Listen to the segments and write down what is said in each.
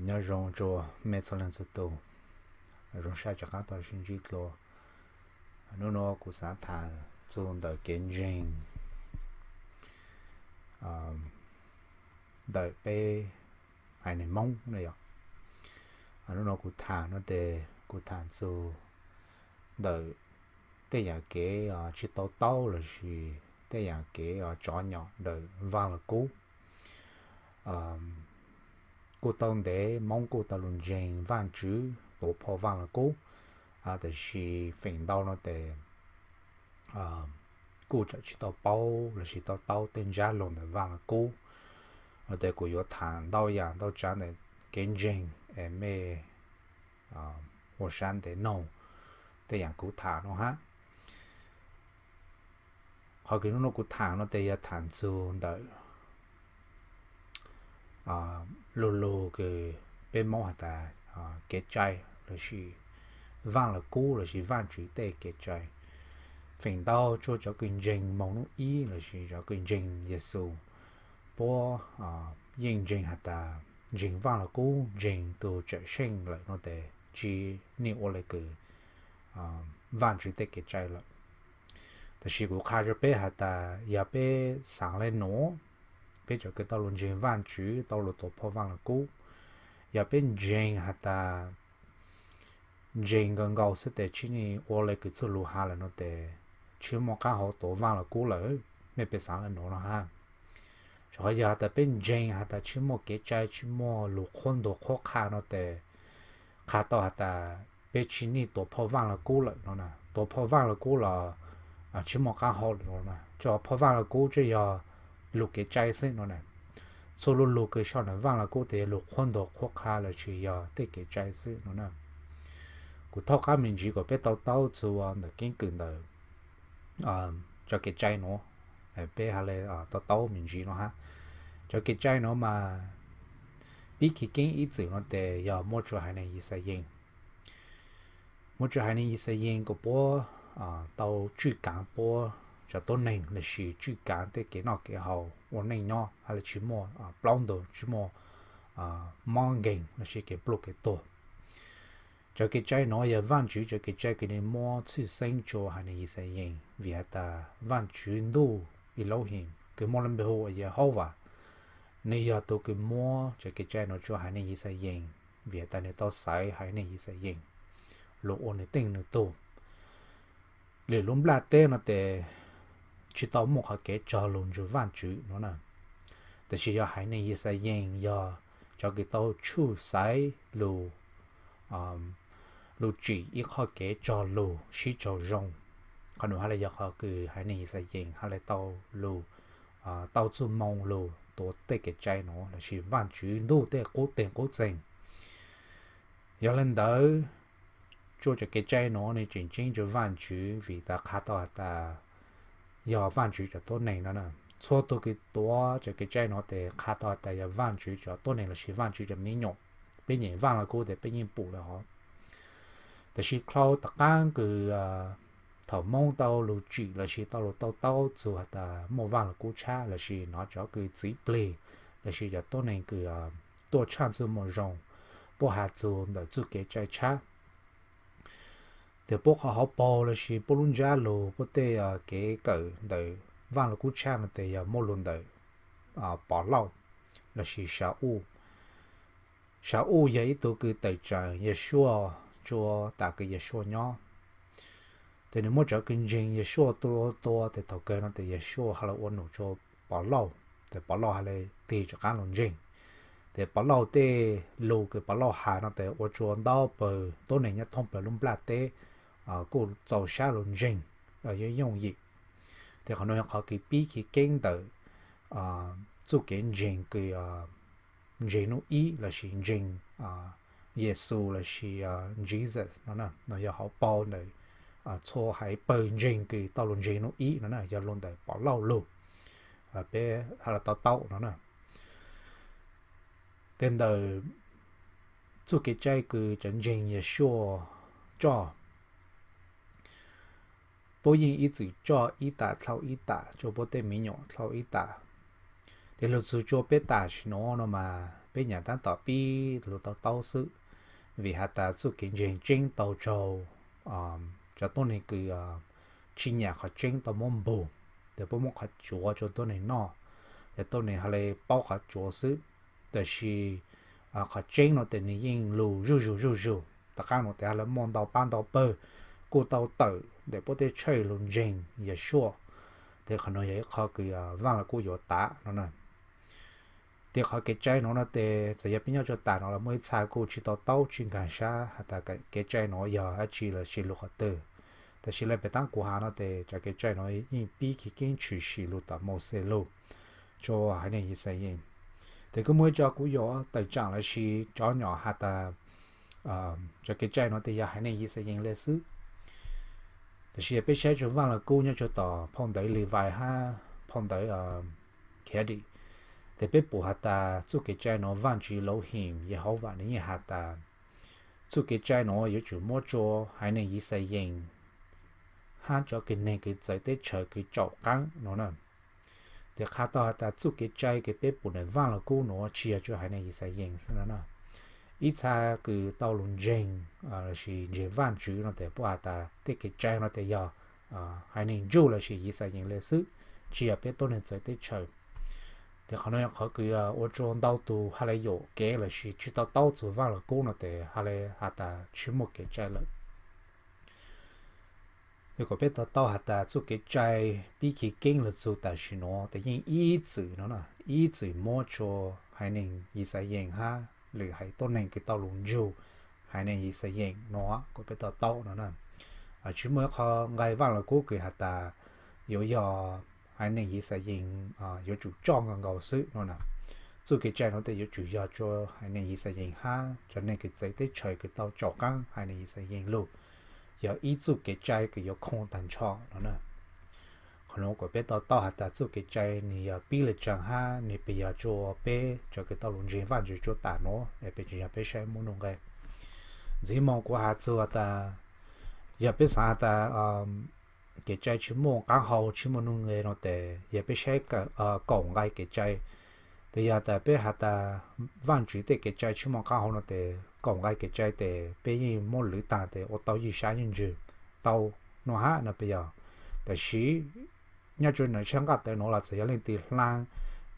Nyob zoo rua mej txhua leej txhua tug, zoo sab rov qaab tau sib ntsib dlua. Nub nuav kuv xaav thaam txug ntawm kev ntseeg ntawm peb haiv neeg Moob na yog. Nub nuav kuv thaam nuav tes kuv thaam txug ntawm tej yaam kev tsi tau taub lossis tej yaam kev tso nyom ntawm Vaaj Lug Kub. Kuj tau ntev Moob kuj tau lug ntseeg Vaajtswv tuav phau Vaaj Lug Kub, tab sis feem ntau nuav tes kuj tseem tsi tau paub lossis tau taub tej ntsab lug ntawm Vaaj Lug Kub. Nuav tes kuv yuav thaam ntau yaam ntau tsav ntawm kev ntseeg es mej ua sab ntev noog tej yaam kuv thaam nuav hab. Qhov kws nub nuav kuv thaam nuav tes yog thaam txug ntawm lug lug kws peb Moob has tas kev cai lossis Vaaj Lug Kub lossis Vaajtswv tej kev cai. Feem ntau tsuas cov kws ntseeg moog nub ib lossis cov kws ntseeg Yexus, puab yeej ntseeg has tas ntseeg Vaaj Lug Kub, ntseeg tug Cawm Seej lawm nuav tes tsi neej ua le kws Vaajtswv tej kev cai lawm. Tab sis kuv qha rua peb has tas yog peb xaav le nuav, peb cov kws tau lug ntseeg Vaajtswv, tau lug tuav phau Vaaj Lug Kub, yog peb ntseeg has tas ntseeg nkaus nkaus xwb tes tsi neej ua le kws txuj lug has lawm nuav tes tsi muaj qaab hau tuav Vaaj Lug Kub lawm. Mej peb xaav le nuav nuav hab. Tso qhov yog has tas peb ntseeg has tas tsi muaj kev cai, tsi muaj lug qhuab ntuas qhuab qha nuav tes qha tau has tas peb tsi neej tuav phau Vaaj Lug Kub lawm nuav na. Tuav phau Vaaj Lug Kub los tsi muaj qaab hau lawm nuav na. Tso phau Vaaj Lug Kub tsuas yog lug kev cai xwb nuav na. Txhua lug lug kws sau ntawm Vaaj Lug Kub tes yog lug qhuab ntuas qhuab qha lossis yog tej kev cai xwb nuav na. Kuv thaub qaab me ntsiv kuas peb tau taub txug ntawm keeb kwm ntawm cov kev cai nuav, peb has le tau taub me ntsiv nuav hab. Cov kev cai nuav mas pib kev keeb ib txwm nuav tes yog muab tsua haiv neeg Yixalayees. Muab tsua haiv neeg Yixalayees kuas puab tau tswj kaav puab cov tuab neeg lossis tswj kaav tej kev noj kev haus ua neej nyob has le tsi muaj plaub ntug, tsi muaj mob nkeeg lossis kev pluj kev tuag. Cov kev cai nuav yog Vaajtswv cov kev cai kws nwg muab txhwj xeeb tsua haiv neeg Yixalayees vim has tas Vaajtswv Ntuj Ilauhim kws muaj lub npe hu ua Yehauvas, nwg yog tug kws muab cov kev cai nuav tsua haiv neeg Yixalayees vim has tas nwg tau xaiv haiv neeg Yixalayees lug ua nwg teej nwg tug. Lwm lub nplaj teb nuav tes tsi tau muaj qhov kev cog lug nrug Vaajtswv nuav na. Tab sis yog haiv neeg Yixalayees yog cov kws tau tshuj xaiv lug, lug tsim ib qhov kev cog lug sib tsaug zoo. Qhov nuav has le yog qhov kws haiv neeg Yixalayees has le tau lug, tau txuj moo lug tuav tej kev cai nuav lossis Vaajtswv Ntuj tej qub teeg qub txeeg. Yog le ntawd, tsua cov kev cai nuav nwg tseem ceeb tsua Vaajtswv vim tas qha tau has tas yog Vaajtswv cov tuab neeg nuav na. Txhua tug kws tuav cov kev cai nuav tes qha tau has tas yog Vaajtswv cov tuab neeg lossis Vaajtswv cov me nyuam. Peb nyeem Vaaj Lug Kub tes peb yeej pum lawm hov. Tab sis dlhau tom qaab kws thaum Moob tau lug tsim lossis tau lug tau taub txug has tas muaj Vaaj Lug Kub tshab lossis nov cov kws txiv plig lossis cov tuab neeg kws tuaj tshaj txuj moo zoo, puab has txug ntawm txuj kev cai tshab. Tes puab qhov hauv paug lossis puab lub ntsab lug puab tej kev kawm ntawm Vaaj Lug Kub tshab nuav tes yog muaj lug ntawm Pov Lauj lossis Sa-uj. Sa-uj yog ib tug kws tawm tseem Yeshua tsua tam kws Yeshua nyob. Tes nwg muab cov kws ntseeg Yeshua tua tua tes thaum kawg nuav tes Yeshua has le ua num tsua Pov Lauj, tes Pov Lauj has le tig rov qaab lug ntseeg. Tes Pov Lauj tej lug kws Pov Lauj has nuav tes ua tsua ntau pawg tuab neeg nyob thoob plawg lub nplaj teb kuj txaus sab lug ntseeg yooj yooj yim. Tes qhov nuav yog qhov kws pib kev keeb ntawm txuj kev ntseeg kws ntseeg nub ib lossis ntseeg Yexus lossis Jesus nuav, nuav yog hauv paug ntawm txhua haiv pawg ntseeg kws tau lug ntseeg nub ib nuav na, yog lug ntawm Pov Lauj lug. Peb has le tau taub nuav na. Tes ntawm txuj kev cai kws cov ntseeg Yeshua coj, puab yeej ib txwm coj ib tam dlhau ib tam tsua puab tej me nyuam dlhau ib tam. Tes lug txug tsua peb tam sim nuav no mas peb nyam tab tom pib lug to taub xwb, vim has tas txuj kev ntseeg tseeb tau raug cov tuab neeg kws tsi nyam qhov tseeb tau muab npug, tes puab muab qhov tsuav rua tuab neeg noj, yog tuab neeg has le paub qhov tsuav xwb. Tab sis qhov tseeb nuav tes nwg yeej lug zuj zug zuj zug, tom qaab nuav tes has le muaj ntau pab ntau pawg kuj tau tawm ntawm puab teb chaws lug ntseeg Yeshua. Tes qhov nuav yog ib qho kws Vaaj Lug Kub yuav tav no na. Tes qhov kev cai nuav no tes txawm yog peb nyob rua tam no los muaj ib txha kuj tsi to taub tsi nkaag sab has tas kev cai nuav yog dlaab tsi los sis lug qhov twg. Tab sis le pem taab kuv has no tes cov kev cai nuav yeej pib kev keeb tshwm sim lug tom Mauxes lug rua haiv neeg Yixalayees. Tes kuj muaj ib co kuv yuav tawm tsaam los sis cov nyom has tas cov kev cai nuav tes yog haiv neeg Yixalayees le xwb. Tab sis yog peb saib rua Vaaj Lug Kub nyob rua tom phau ntawv Levi hab phau ntawv Khetis, tes peb pum has tas txuj kev cai nuav Vaajtswv Lauv Him Yehauvas nwg yeej has tas txuj kev cai nuav yuav tsum muab rua haiv neeg Yixalayees hab cov kws neeg kws txawv teb chaws kws tsaum qaab no na. Tes qha tau has tas txuj kev cai kws peb pum ntawm Vaaj Lug Kub nuav tsi yog rua haiv neeg Yixalayees xwb no na. Ib txha kws tau lug ntseeg los sis ntseeg Vaajtswv no tes puab has tas tej kev cai no tes yog haiv neeg Jew los sis Yixalayees le xwb, tsi yog peb tuab neeg txawv teb chaws. Tes qhov no yog qhov kws ua rua ntau tug has le yuam kev los sis tsi to taub txug Vaaj Lug Kub no tes has le has tas tsi muaj kev cai lawm. Yog kuas peb to taub has tas txuj kev cai pib kev keeb lug txug tam sim nuav tes yeej ib txwm no na, ib txwm muab rua haiv neeg Yixalayees hab lwm haiv tuab neeg kws tau lug ntsug haiv neeg Yixalayees no kuas peb to taub no na. Tsi muaj ib qho nqai Vaaj Lug Kub kws has tas yuav yog haiv neeg Yixalayees yuav tsum coj nkaus nkaus xwb no na. Txuj kev cai nuav tes yuav tsum yog rua haiv neeg Yixalayees hab cov neeg kws txawv teb chaws kws tau tsaum qaab haiv neeg Yixalayees lug, yog ib txuj kev cai kws yuav khoom taag nrho no na. Qhov nuav kuas peb to taub has tas txuj kev cai nwg yog pib le caag hab nwg pes yog rua peb cov kws tau lug ntseeg Vaajtswv rua tam nuav es peb tseem yog peb saib muaj nuj nqe. Ntxiv moog kuv has txug has tas yog peb xaav has tas kev cai tsi muaj qaab hau tsi muaj nuj nqe no tes yog peb saib kaum nqai kev cai. Tes yog tas peb has tas Vaajtswv tej kev cai tsi muaj qaab hau no tes kaum nqai kev cai tes peb yeej muab lwv taag tes ua tau ywj sab ywj ntsws tau no hab no peb yog. Tab sis nyob rua nwg sab nqaj tawv nuav los txawm yog leej twg hlaa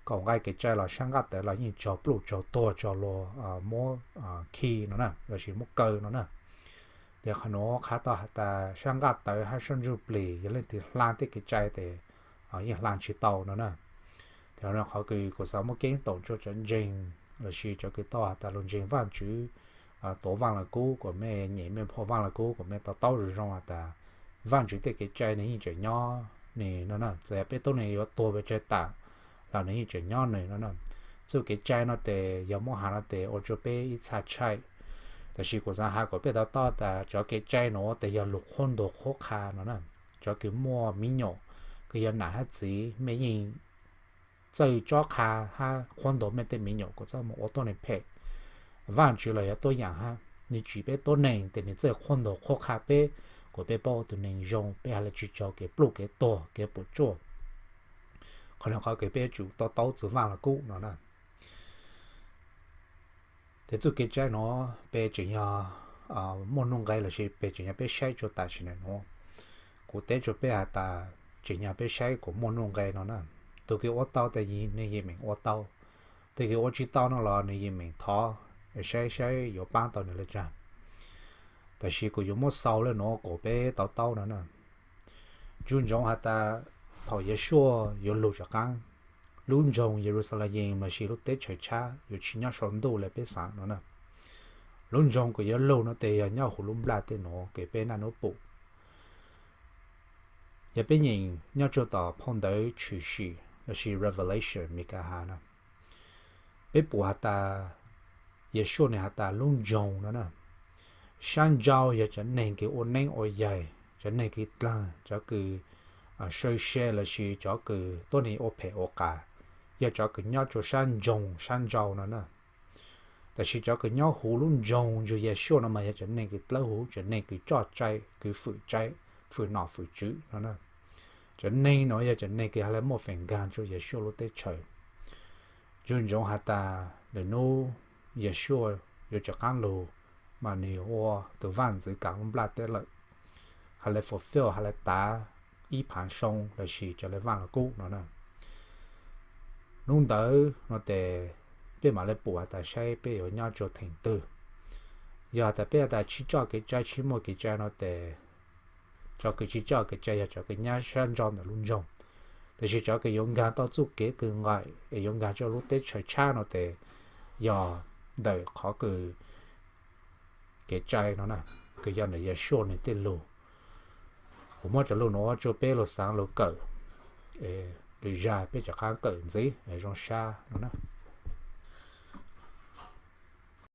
kaum nqai kev cai los sab nqaj tawv los yeej raug pluj raug tuag raug luag muab khi no na los sis muab kaw no na. Tes qhov nuav qha tau has tas sab nqaj tawv hab sab ntsuj plig yog leej twg hlaa tej kev cai tes yeej hlaa tsi tau no na. Tes qhov nuav qhov kws kuv xaav muab keeb toom rua cov ntseeg los sis cov kws tau has tas lug ntseeg Vaajtswv, tuav Vaaj Lug Kub kuas mej nyem mej phoj Vaaj Lug Kub kuas mej to taub zoo zoo has tas Vaajtswv tej kev cai nwg yeej tseem nyob nwg no na. Txawm yog peb tuab neeg yuav tuag pes tsawg tam los nwg yeej tseem nyob nwg no na. Txuj kev cai no tes yog muab has no tes ua rua peb ib txha tshai. Tab sis kuv xaav has kuas peb to taub tas cov kev cai nuav tes yog lug qhuab ntuas qhuab qha no na. Cov kws muaj miv nyuam kws yog nam hab txiv mej yeej txawj tsob qha hab qhuab ntuas mej tej miv nyuam kuas txhob moog ua tuab neeg phem. Vaajtswv los yog tuab yaam hab, nwg tsim peb tuab neeg tes nwg txawj qhuab ntuas qhuab qha peb kuas peb paub ua tug neeg zoo, peb has le tsi raug kev pluj kev tuag kev puam tsuaj. Qhov nuav qhov kws peb yuav tsum to taub txug Vaaj Lug Kub no na. Tes txuj kev cai nuav peb tseem yog muaj nuj nqe los sis peb tseem yog peb saib rua tam sim nuav. Kuv teb rua peb has tas tseem yog peb saib kuas muaj nuj nqe no na. Tug kws ua tau tes nwg yeej meem ua tau, tug kws ua tsi tau no los nwg yeej meem thov saib saib yuav paab tau nwg le caag. Tab sis kuv yuav muab xaus le nuav kuas peb to taub no na. Ntsug ntsoov has tas thaum Yeshua yuav lug rov qaab, lub nroog Yeluxalees los sis lub teb chaws tshab yuav tsi nyob sau ntuj le peb xaav no na. Lub nroog kws yuav lug no tes yog nyob huv lub nplaj tej nuav kws peb naj nub pum. Yog peb nyeem nyob rua tom phau ntawv Tshwm Sim los sis Revelation Mikaha na, peb pum has tas Yeshua nwg has tas lub nroog no na, sab nrau yog cov neeg kws ua neeb ua yaig, cov neeg kws dlaag, cov kws saw se los sis cov kws tuab neeg ua phem ua qas, yog cov kws nyob rua sab nroog sab nrau no na. Tab sis cov kws nyob huv lub nroog ntsug Yeshua no mas yog cov neeg kws dlawb huv, cov neeg kws coj cai, kws fwm cai, fwm nom fwm tswv no na. Cov neeg no yog cov neeg kws has le muaj feem nkaag rua Yeshua lub teb chaws. Zoo ntsoov has tas lwm hnub Yeshua yuav rov qaab lug mas nwg ua tug vaaj ntxwv kaav lub nplaj teb lawm, has le fulfill, has le tav ib phaav soo lossis cov le vaaj lug kub no na. Hnub ntawd no tes peb maam le pum has tas saib peb yuav nyob rua theem twg. Yog has tas peb has tas tsi coj kev tsa, tsi muaj kev tsa no tes cov kws tsi coj kev tsa yog cov kws nyob sab nraud ntawm lub nroog, tab sis cov kws yuav nkaag tau txuj kev kws nqaim es yuav nkaag rua lub teb chaws tshab no tes yog ntawm qhov kws kev tsa no na, kws yog ntawm Yeshua nwg tej lug. Kuv muab cov lug nuav rua peb lug xaav lug kawm, lwm zag peb rov qaab kawm ntxiv zoo sab no na.